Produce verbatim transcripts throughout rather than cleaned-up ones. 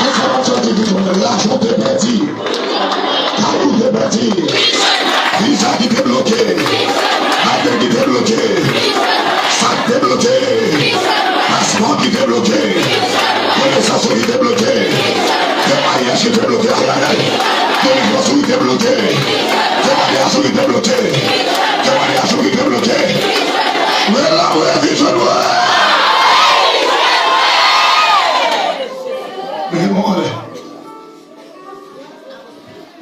Enfòmasyon ki di nou, lajan te pèdi, kay ou te pèdi, viza ki te bloke, bagay ki te bloke, sa k te bloke, paspò ki te bloke, konesans ou ki te bloke, temwayaj ki te bloke, ay, ay, ay, delivrans ou ki te bloke, temwayaj ou ki te bloke, temwayaj ou ki te bloke. Mwen la, mwen vin jwenn mwen. Leve men w anlè.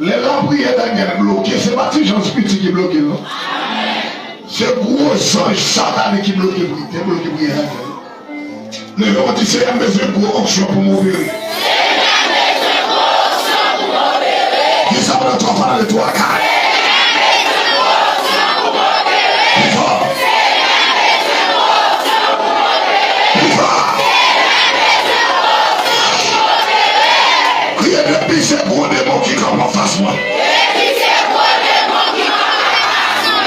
Lè lapriyè Danyèl bloke, se pa ti zanj piti ki bloke l, non. Se gwo zanj satanik ki bloke pri-, te bloke priyè Danyèl. Leve w di, Senyè, m bezwen gwo onksyon pou m opere. Di sa pandan twa fwa nan de twa ka. Pi fò. Pi fò. Kriye, depi se gwo demon ki kanpe anfas mwen.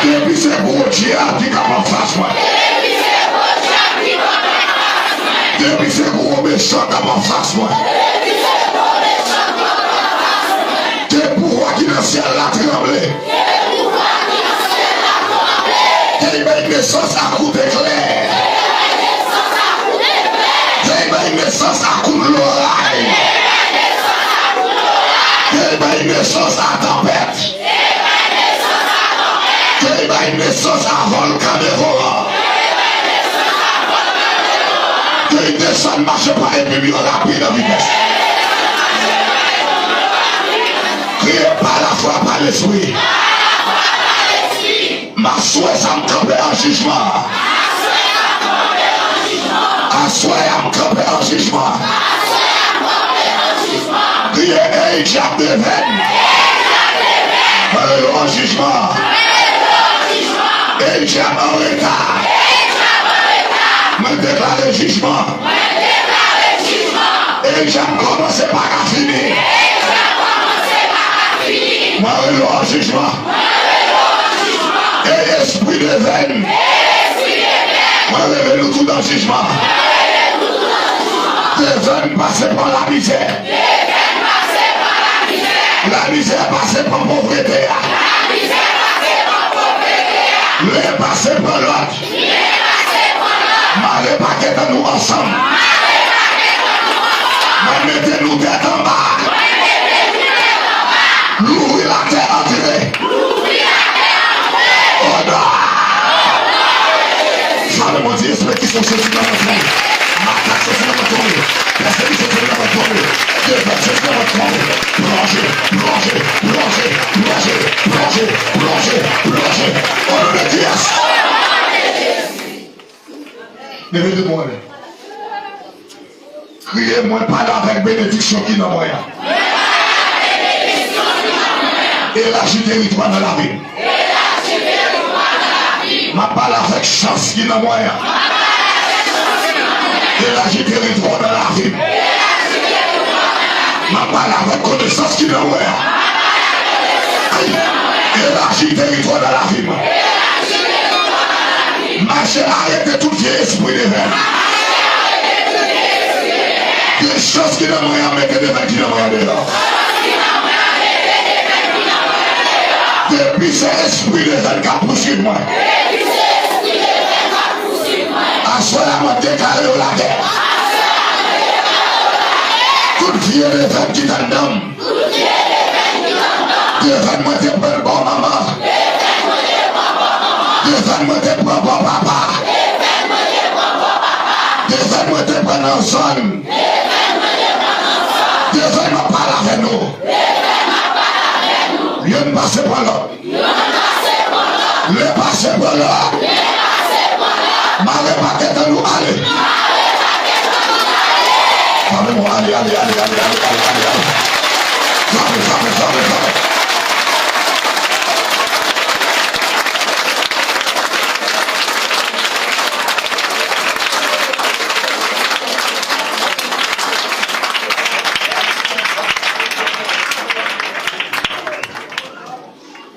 Depi se gwo djab ki kanpe anfas mwen. Depi se gwo mechan k ap anfas mwen. Ke pouvwa ki nan syèl la tranble. Ke l bay nesans a kout eklè. Ke l bay nesans a kout loray. Ke l bay nesans a tanpèt. Ke l bay nesans a vòlkan Devora. Ke l desann mache pa enmi m yo rapid an vitès. Kriye pa lafwa, pa lespri. M aswè sa m kanpe an jijman. Aswè a m kanpe an jijman. Kriye, ey dyab de venn. Mwen rele w an jijman. Ey dyab an reta. Mwen deklare jijman. Ey dyab kòmanse pa ka fini. Mwen rele w an jijman. Ey espri de venn. Mwen rele nou tout an jijman. De venn pase pa lamizè. Lamizè pase pa povrete a. Len pase pa lòt. Mare pakèt an nou ansanm. Mwen mete nou tèt anba. Louvri latè antre. O non. Fale mwen di espri ki sou soti nan mwen. Makak soti nan mwen. Pèsekisyon soti nan mwen. Defèt soti nan mwen. Plonje, plonje, plonje. O non de Jezi. Leve de mwen. Kriye, mwen pale avèk benediksyon ki nan mwen an. Elaji teritwa nan lavi m. M ap pale avèk chans ki nan mwen an. Elaji teritwa nan lavi m. M ap pale avèk konesans ki nan mwen an. Elaji teritwa nan lavi m. Mache arete tout vye espri de venn. Gen chans ki nan mwen an, mete de venn ki nan mwen an deyò. Depi se espri de venn k ap pousuiv mwen. Aswè a mwen deklare yo lagè. Tout vye de venn ki t anndan m. De venn mwen te pran bò manman. De venn mwen te pran bò papa. De venn mwen te pran nan zòn. De venn m ap pale avè nou. Youn pase pran lòt. Len pase pran lòt. Mare pakèt an nou ale. Fame mwen ale, ale, ale. Fame, fame, fame, fame.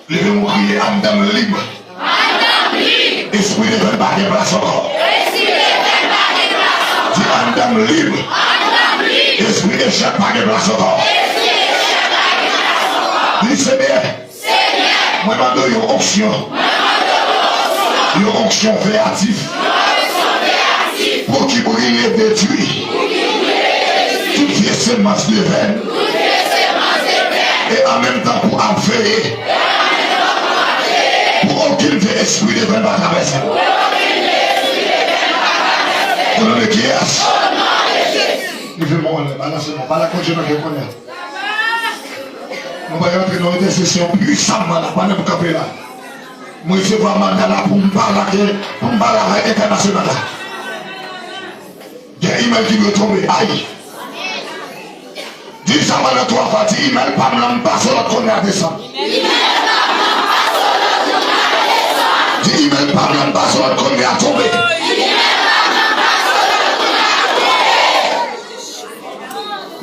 Leve men w, kriye, anndan m lib. Anndan m lib. Espri de venn pa gen plas ankò. Espri de venn pa gen plas ankò. Di, anndan m lib. Anndan m lib. Espri de Echèk pa gen plas ankò. Di, Senyè, mwen mande w yon onksyon. Yon onksyon veyatif. Pou ki brile, detwi tout vye semans de vèn. E an menm tan pou ap veye pou okenn vye espri de vèn pa travèse. O non de kiyès? Leve men w anlè, pa nan sèlman, pale ak Bondye nan kè kounye a. Nou pral rantre nan entèsesyon pwisamman la, pa nan pou kanpe la. Mwen resevwa manda la pou m pale ak, pou m pale avèk entènasyonal la. Gen imèl ki dwe tonbe. Ay! Di sa pandan twa fwa, di, imèl pa m lan, m pase lòt kounye a, desann. Di, imèl pa m lan, m pase lòt kounye a, tonbe.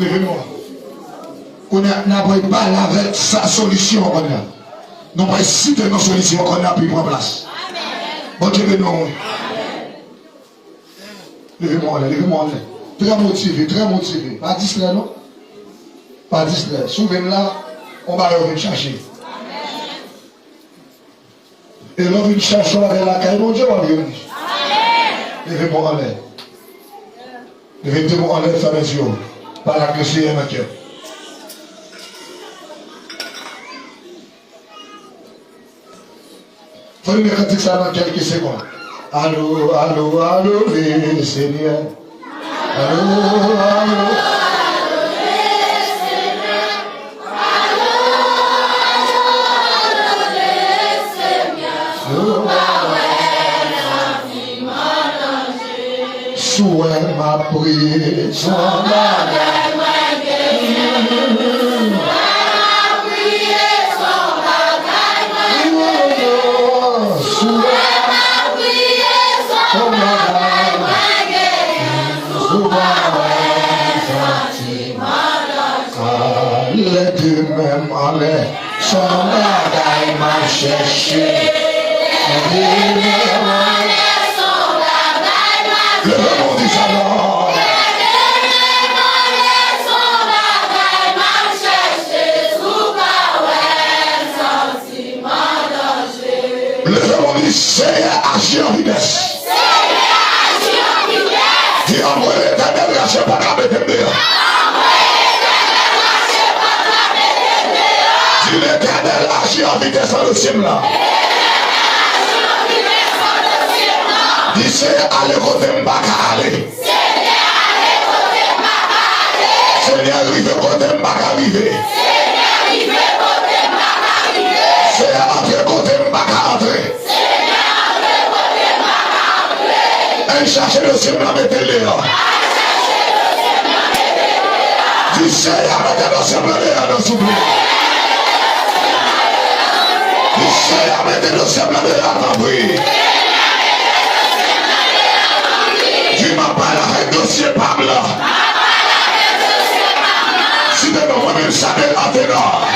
Leve men w. Kounye a, n ap pale avèk sa solisyon an kounye a. Nou pral site non solisyon an kounye a, pou l pran plas. Bondye beni w. Leve men w anlè, leve men w anlè. Trè motive, trè motive. Pa distrè non. Pa distrè. Si w vin la, yon bagay w vin chache. E lè w vin chache yon bagay lakay Bondye, w ap jwenn li. Leve men w anlè. Leve de men w anlè, fèmen zye w. Pale ak Senyè nan kè. Fò nou met kantik sa nan kèlke segonn. Alo, alo, alo, le Senyè. Alo, alo. Sou wè m ap priye, se yon bagay mwen genyen. Sou wè m ap priye, se yon bagay mwen genyen. Sou pa wè santiman. Lè de men m anlè, se yon bagay m ap chèche. Leve men w, di sa non. Leve men w, di, Senyè, aji an vitès. Di, anmwe Letènèl, rache pa ka mete m deyò. Di, Letènèl, aji an vitès nan dosye m lan. Di, Senyè, ale kote m pa ka ale. Senyè, rive kote m pa ka rive. Senyè, antre kote m pa ka antre. Al chache dosye m nan, mete l deyò. Di, Senyè, mete dosye m nan deyò, non, souple. Di, Senyè, mete dosye m nan deyò, tanpri. Di, m ap pale avèk dosye pa m lan. Site non, mwen menm Samyèl Antenan.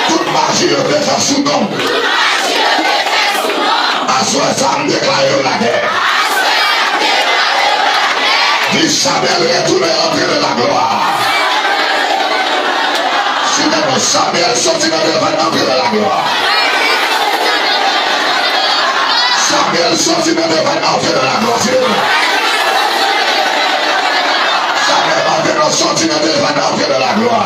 Tout maji yo te fè sou non m. Aswè sa a, m deklare yo lagè. Di, Samyèl retounen antre nan laglwa. Site non, Samyèl soti nan devan, antre nan laglwa. Samyèl soti nan devan, antre nan laglwa. Site non. Samyèl Antenan soti nan devan, antre nan laglwa.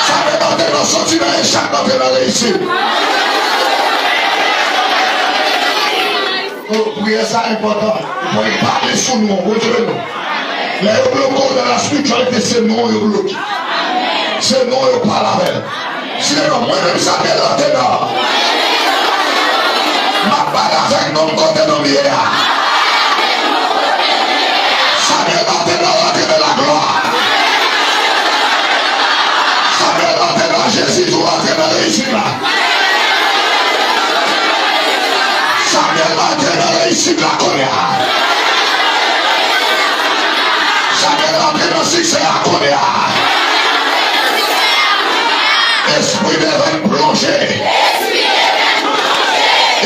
Samyèl Antenan soti nan echèk, antre nan reyisit. Oh, priyè sa enpòtan. Ou pral pale sou non, Bondye beni w. Lè yo bloke w nan la spirityalite, se non yo bloke. Se non yo pale avè l. Site non, mwen menm Samyèl Antenan. M ap pale avèk non m kote non m ye a. Samyèl Antenan, antre nan laglwa. Samyèl Antenan, Jezi di w antre nan reyisit la. Samyèl antre nan reyisit la kounye a. Samyèl antre nan siksè a kounye a. Espri de vèn plonje.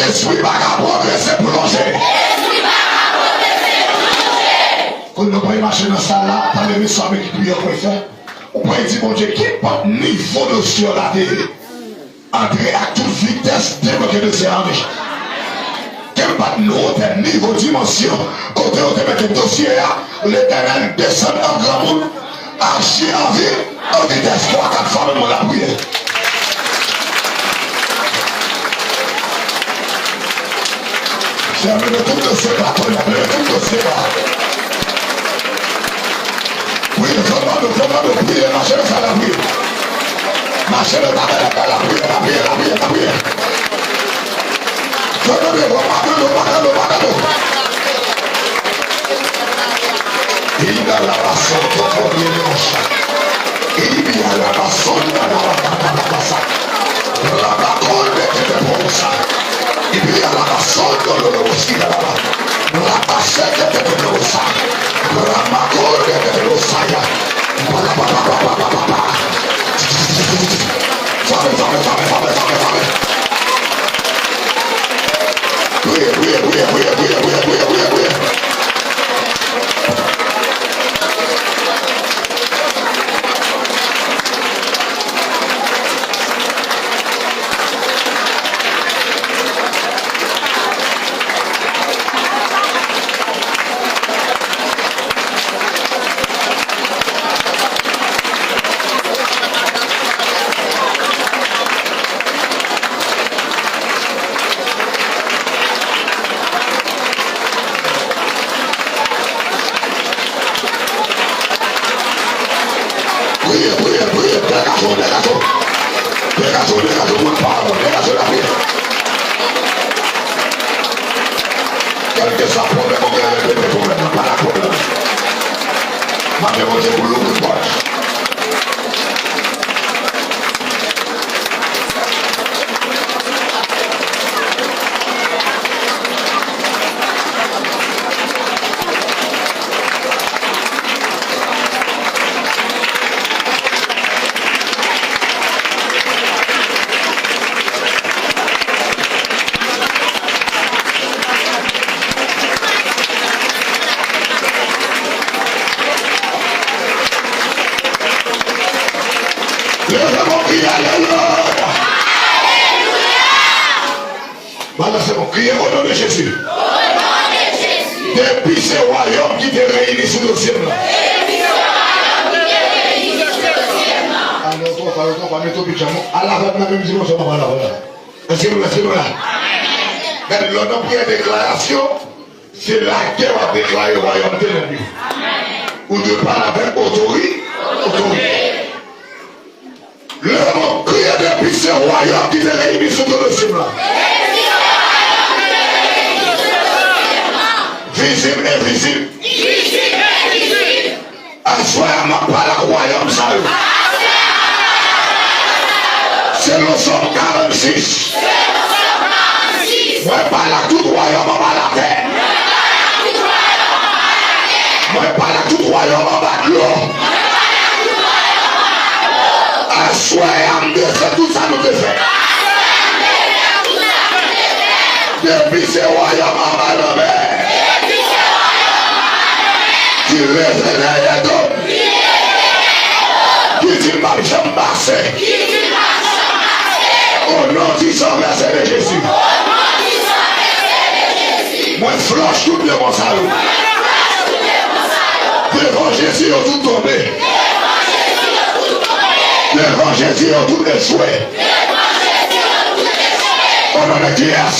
Espri pa ka pwogrese plonje. Nou pral mache nan sal la, tande mesye avèk ki priyè w pral fè. Ou pral di Bondye ki pòt nivo dosye w la te ye. Antre ak tout vitès, debloke dosye a anvi. Ke m pa t nan wotè nivo dimansyon kote yo te mete dosye a, Letènèl desann an granmoun, aji an vil, an vitès twa kat fwa menm mwen la priye. Seyè, mete tout dosye pa, Seyè, mete tout dosye pa. Priye, fè mande, fè mande, priye, mache nan sal la, priye. Mache nan tabènakl la, priye, priye, priye, priye. Fè mande, pa tande, pa tande, pa tande. Ida la basonto corriente. Ibi a la basonto la basata. Rabakonde ke te posa. Ibi a la basonto lo lo bosi la la. Rabaseke te te posa. Rabakonde ke te posa ya. Fame, fame, fame, fame, fame, fame. Priye, priye, priye. Priye, priye, priye, degaje w, degaje w. Degaje w, degaje w, mwen pa w, degaje w, lapriyè. Kèlkeswa pwoblèm ou gen, repete pwoblèm nan, pa la pwoblèm. Mande Bondye pou l ouvri pòt. Leve men w, kriye alelouya. Balanse men w, kriye o non de Jezi. Depi se wayòm ki te reyini sou dosye m nan. Alò, twò fwa, twò fwa, mete w pi djanm. Al avè m nan menm dimansyon, papa, al avè m nan. Èske nou, èske nou la? Gade, lè w nan priyè deklarasyon, se lagè w ap deklare wayòm de Bondye. Ou dwe pale avèk otori-, otorite. Leve men w, kriye depi se wayòm ki te reyini sou dosye m lan. Vizib, envizib. Aswè a, m ap pale ak wayòm sa yo. Selon Sòm karannsis, mwen pale ak tout wayòm anba latè. Mwen pale ak tout wayòm anba dlo. Aswè a, m defann tout sa nou te fè. Depi se wayòm anba lanmè ki leve dèyè do m, ki di m p ap janm pase. O non di Sovè Seyè Jezi. Mwen flòch tout demon sa yo. Devan Jezi yo tout tonbe. Devan Jezi yo tout echwe. O non de kiyès?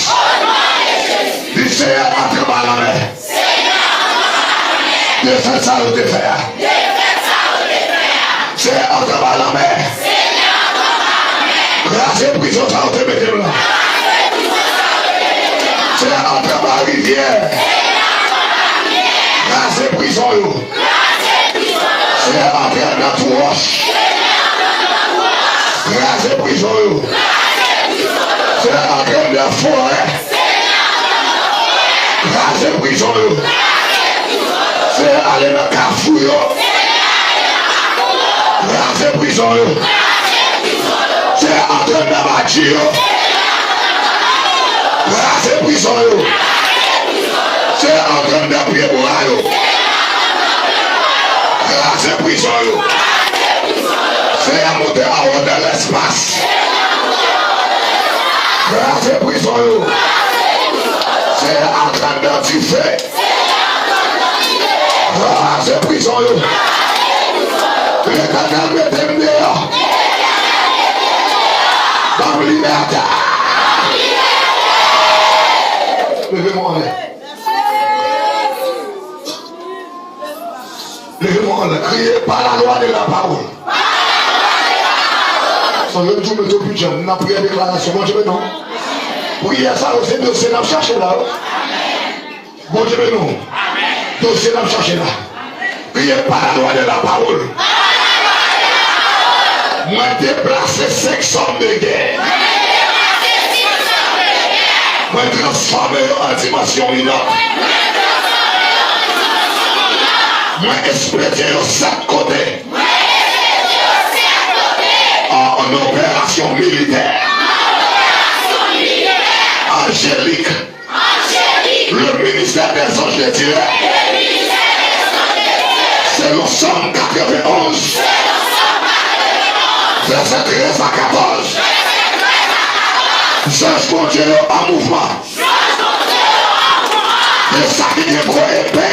Di Seyè antre anba lanmè. Defèt sa yo te fè a. Seyè antre anba lanmè. Kraze prizon sa yo te mete m lan. Seyè antre anba rivyè. Kraze prizon yo. Seyè antre anndan twou wòch. Kraze prizon yo. Seyè antre anndan forè. Kraze prizon yo. Seyè ale nan kafou yo. Kraze prizon yo. Seyè antre anndan badji yo. Kraze prizon yo. Seyè antre anndan pyebwa yo. Prizon yo. Seyè, monte anwo nan lespas. Kraze prizon yo. Seyè, al anndan dife. Kraze prizon yo. Letènèl, mete m deyò. Ban m libète. Leve men w anlè. Leve men w anlè, kriye pa la lwa de la pawòl. Sa vle di w mete w pi djanm nan priyè deklarasyon. Bondye beni w. Priyè sa yo se dosye n ap chache la wi. Bondye beni w. Dosye n ap chache la. Kriye pa la lwa de la pawòl. Mwen deplase senk sòm de gè. Mwen transfòme yo an dimansyon inòk. Mwen espedye yo sèt kote. An operasyon militè. Anjelik. Le ministère des anges de Dieu. Selon Sòm katrevenn onz, vèsè trèz a katòz. Zanj Bondye yo an mouvman. De sa ki gen gwo epe.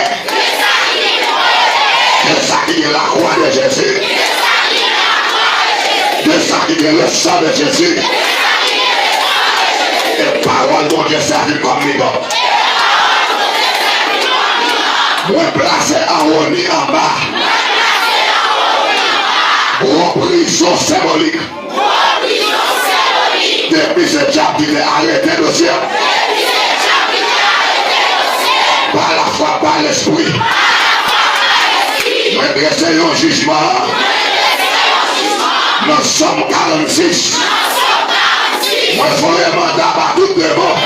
De sa ki gen lakwa de Jezi. De sa ki gen le san de Jezi. E pawòl Bondye sèvi kòm midon. Mwen plase anwo ni anba. Gwo prizon senbolik. Depi se dyab ki te arete dosye m. Pa lafwa, pa lespri. Mwen drese yon jijman nan Sòm karannsis. Mwen voye manda ba tout demon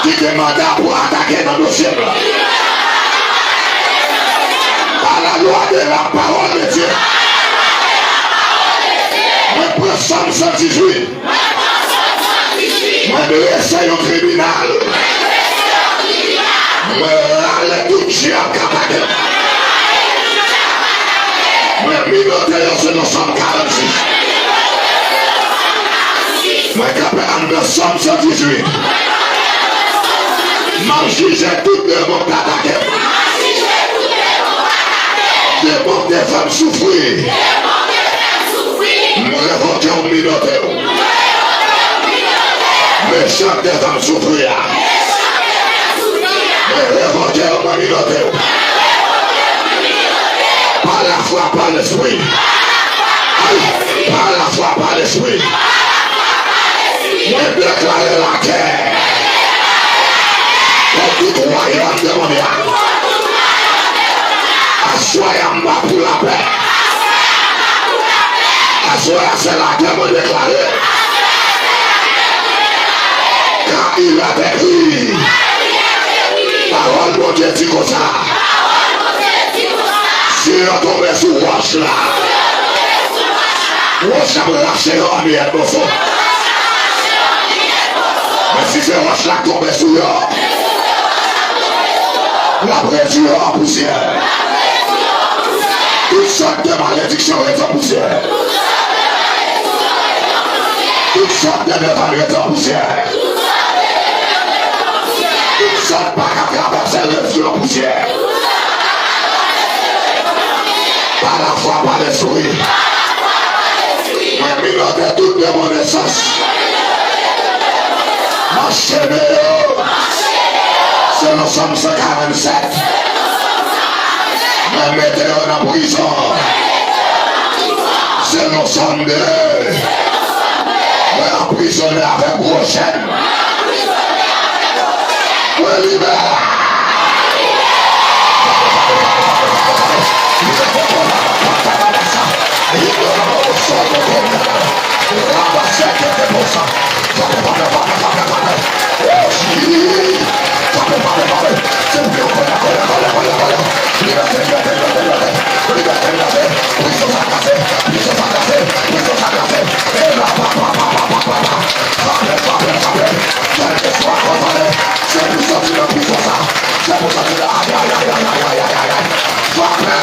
ki gen manda pou atake nan dosye m lan. Par la loi de la parole de Dieu. Mwen pran Sòm san dizuit. Mwen drese yon tribinal. Mwen rale tout dyab k atake m. Mwen minote yo selon Sòm karannsis. Mwen kanpe anndan Sòm san dizuit. M ap jije tout demon k atake m. Demon k te fè m soufri. M revoke w, m minote w. Mechan k te fè m soufri a. Mwen revoke w, mwen minote w. Pa lafwa, pa lespri. Ay, pa lafwa, pa lespri. Mwen deklare lagè kont tout wayòm de mond la. Aswè a m pa pou lapè. Aswè a se lagè mwen deklare. Car il est écrit. Pawòl Bondye di konsa. Si yo tonbe sou wòch la, wòch la ap rache yo an miyèt moso. Men si se wòch la k tonbe sou yo, l ap redui yo an pousyè. Tout sòt de malediksyon rete an pousyè. Tout sòt de devan rete an pousyè. Tout sòt pa ka travèse rete an pousyè. Pa lafwa, pa lespri. Mwen minote tout demon nesans. M anchene yo. Selon Sòm san karannsèt. Mwen mete yo nan prizon. Selon Sòm de. Mwen anprizone avèk gwo chèn. Mwen libere. Se pou soti nan prizon sa. Se pou soti nan, ay, ay, ay. Frape,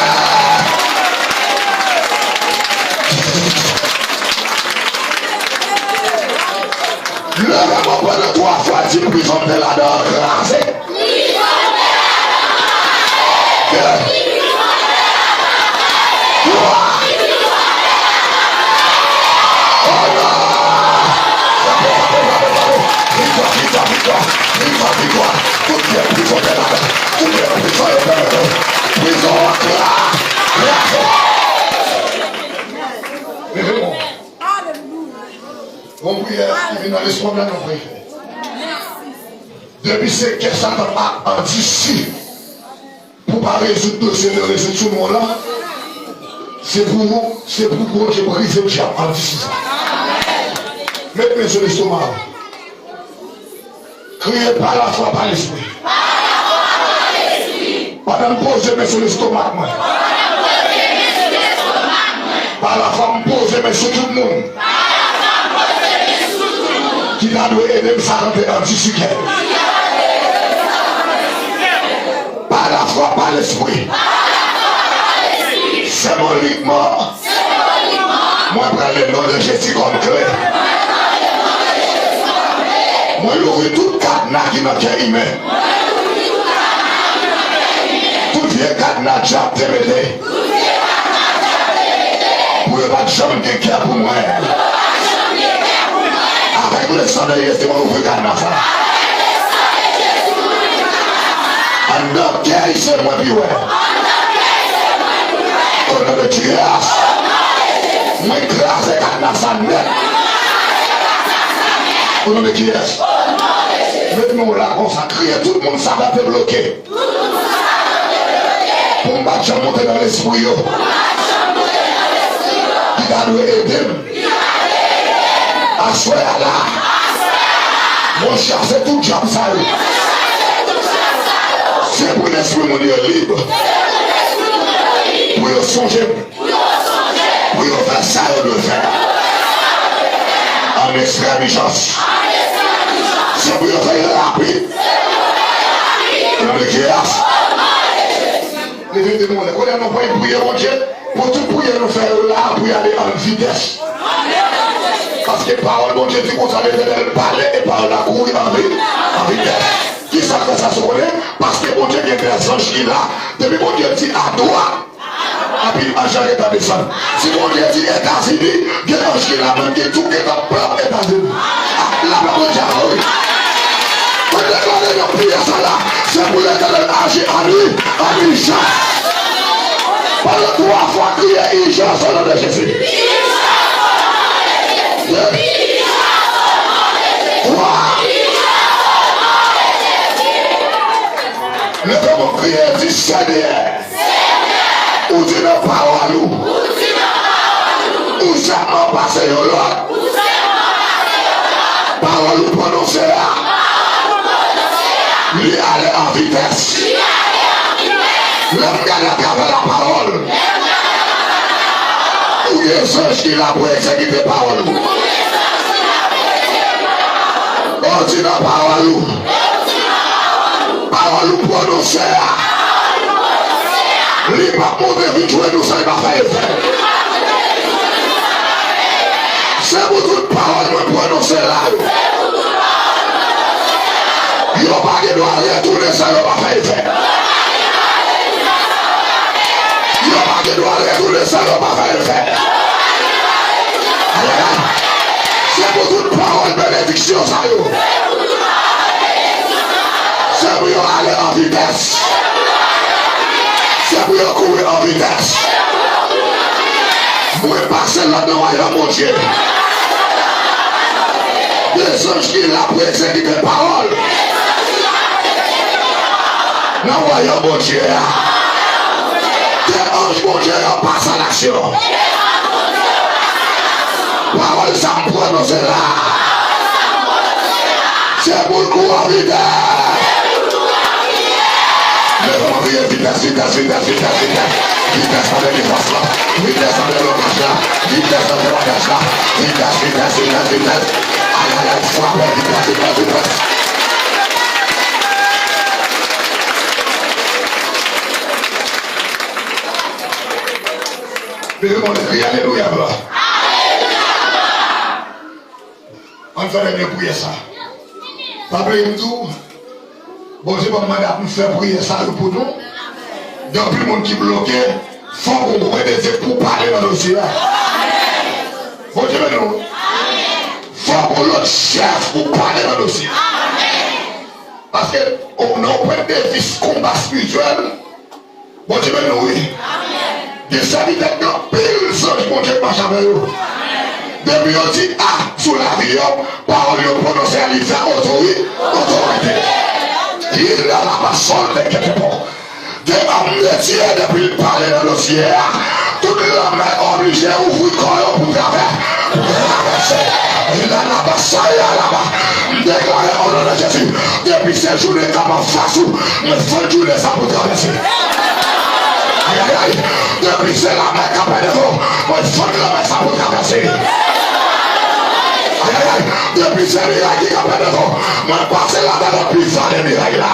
Prizon te ladan an kraze. De. Twa. Oh non! Frape, frape, frape, frape. Viktwa, viktwa, viktwa. Viktwa, viktwa. Tout pye prizon te ladan. Tout pye prizon yo te ladan. Prizon an kraze. Kraze. Leve men w. Alelouya. Gon priyè ki vin nan lespri m la, nou preye. Depi se kè Satan ap andisi pou pa rezoud dosye l yo rezoud sou nou la, se pou, se pou Bondye brize dyab andisi sa. Met men sou lestoma w. Kriye pa lafwa, pa lespri. Pandan m poze men sou lestomak mwen. Pa lafwa m poze men sou tout moun ki ta dwe ede m, Satan te andisi kè l. Pa lafwa, pa lespri. Senbolikman, mwen pran le non de Jezi kòm kle. Mwen louvri tout kadna ki nan kè imen. Tout vye kadna dyab te mete pou yo pa t janm gen kè pou mwen. Avèk le san de Jezi, mwen louvri kadna sa. Anndan kè l se mwen pi wè. O non de Jezi, mwen kraze kadna sa nèt. O non de Jezi, met men w la konsa, kriye tout moun Satan te bloke pou m pa t janm monte nan lespri yo, ki ta dwe ede m. Aswè a la, mwen chase tout dyab sa yo. Se pou lespri moun yo lib, pou yo sonje m, pou yo fè sa yo dwe fè. An ekstrèm ijans, se pou yo fè l rapid. Nan legliz. Leve de nou, kounye a nou pral priye Bondye pou tout priyè nou fè yo la, pou y ale an vitès. Paske pawòl Bondye di konsa, Letènèl pale e pawòl la kouri an vi-, an vitès. Kisa k fè sa, si w konnen? Paske Bondye gen de zanj ki la. Depi Bondye di adwat, anpil anj la gentan desann. Si Bondye di Etazini, gen anj ki la menm ki tou gentan pran Etazini. Ah, la pa Bondye a wi. Mwen deklare nan priyè sa la, se pou Letènèl aji an ijans, an ijans. Pandan twa fwa, kriye ijans o non de Jezi. De. Twa. Leve men w, kriye, di, Senyè, ou di nan pawòl ou, ou sèlman pase yon lòd. Pawòl ou pwononse a, li ale an vitès. Lè m gade atravè lapawòl, ou gen zanj ki la pou egzekite pawòl ou. O, di nan pawòl ou. Pawòl ou pwononse a, li p ap monte vin jwenn ou san li pa fè efè. Se pou tout pawòl mwen pwononse la yo, yo pa gen dwa retounen san yo pa fè efè. Yo pa gen dwa retounen san yo pa fè efè. Ayayay. Se pou tout pawòl benediksyon sa yo, se pou yo ale an vitès. Se pou yo kouri an vitès. Mwen pase lòd nan wayòm Bondye. De zanj ki la pou egzekite pawòl nan wayòm Bondye a. De anj Bondye yo pase a laksyon. Pawòl sa m pwononse la, se pou l kouri an vitès. Leve men w, kriye, vitès, vitès, vitès, vitès, vitès. Vitès nan delivrans la. Vitès nan deblokaj la. Vitès nan temwayaj la. Vitès, vitès, vitès, vitès. Ayayay, frape, vitès, vitès, vitès. Leve men w, kriye alelouya, glwa. Ann fè dènye priyè sa. Pa bliye m di w, Bondye ban m manda pou m fè priyè sa yo pou nou. Gen anpil moun ki bloke, fòk ou koupe de zye pou w pale nan dosye a. Bondye beni w. Fòk ou lòt chèf pou w pale nan dosye a. Paske, o, nan yon pwen de vi konba espirityèl, Bondye beni nou, wi. Gen sèvitè k gen anpil zanj Bondye k mache avè yo. Depi yo di A sou lavi yo, pawòl yo pwononse a li fè otori, otorite. Il a la parole de quelque part. Gen òm de Dye, depi l pale nan dosye a, tout lanmè oblije ouvri kò yo pou travè-, pou travèse. Lanabasaya laba. M deklare o non de Jezi, depi se jounen k ap anfas ou, mwen fann jounen sa pou travèse. Ayayay, depi se lanmè k ap pèmèt ou, mwen fann lanmè sa pou travèse. Ayayay, depi se miray ki ap pèmèt ou, mwen pase ladan nan pi vale miray la.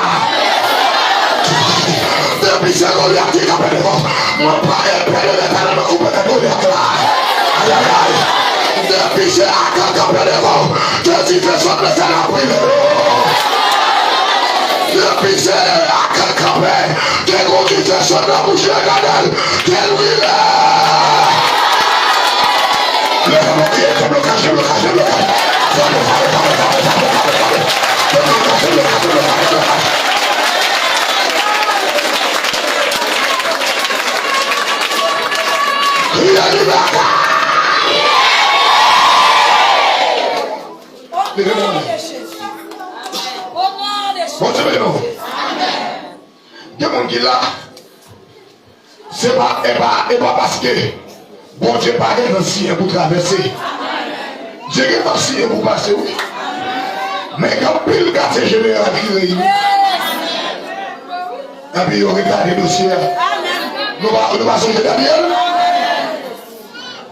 Depi se Golyat ki kanpe devan, mwen pran epe de Letènèl, mwen koupe tèt Golyat la. Ayayay. Depi se Akan kanpe devan, ke dife sot Letènèl ap brile. Depi se Akan kanpe, ke gwo dife sot nan bouch Letènèl, ke l brile. Leve men, kriye, deblokaj, deblokaj, deblokaj. Fale, fale, fale, fale, fale, fale, fale. Deblokaj, deblokaj, deblokaj, deblokaj. Kriye libète! Leve men. Bondye beni nou. Gen moun ki la, se pa, e pa, e pa paske Bondye pa gentan siyen pou travèse. Dye gentan siyen pou pase, wi. Men gen anpil katye jeneral ki reyini. Epi yo retade dosye a. Nou pa, nou pa sonje Danyèl?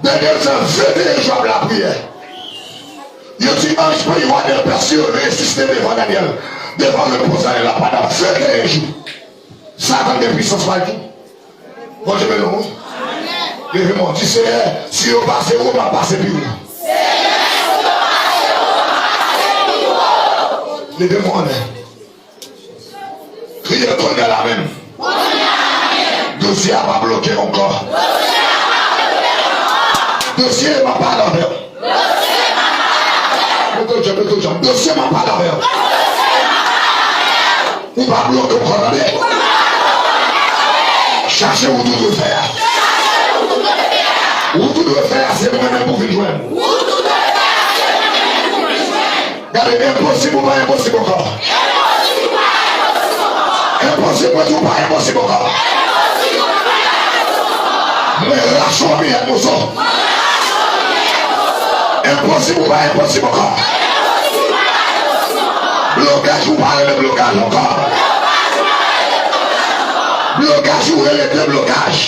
Danyèl fè venteyen jou ap lapriyè. Yo di anj peyi wa de Pès yo resisite devan Danyèl, devan repoze Danyèl la pandan venteyen jou. Satan gen pwisans pa l tou. Bondye beni w, wi. Leve men w, di, Seyè, si yo pase wo, m ap pase pi wo. Leve men w anlè. Kriye kounye a la menm. Dosye a pa bloke ankò. Dosye m ap pale avè w. Mete w djanm, mete w djanm. Dosye m ap pale avè w. Ou pa bloke ankò, tande. Chache wout ou dwe fè a. Wout ou dwe fè a, se mwen menm pou vin jwenn. Gade, enposib ou pa enposib ankò. Enposib, mwen di w pa enposib ankò. Mwen rache w an miyèt moso. Enposib ou pa enposib ankò. Blokaj ou pa rele blokaj ankò. Blokaj ou rele deblokaj.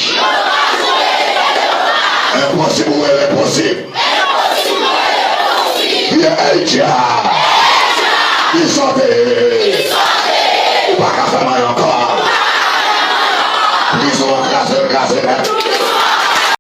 Enposib ou rele posib. Vye Ayiti a, ki sote. Ou pa ka fè manyen ankò. Prizon an kraze, l kraze nèt.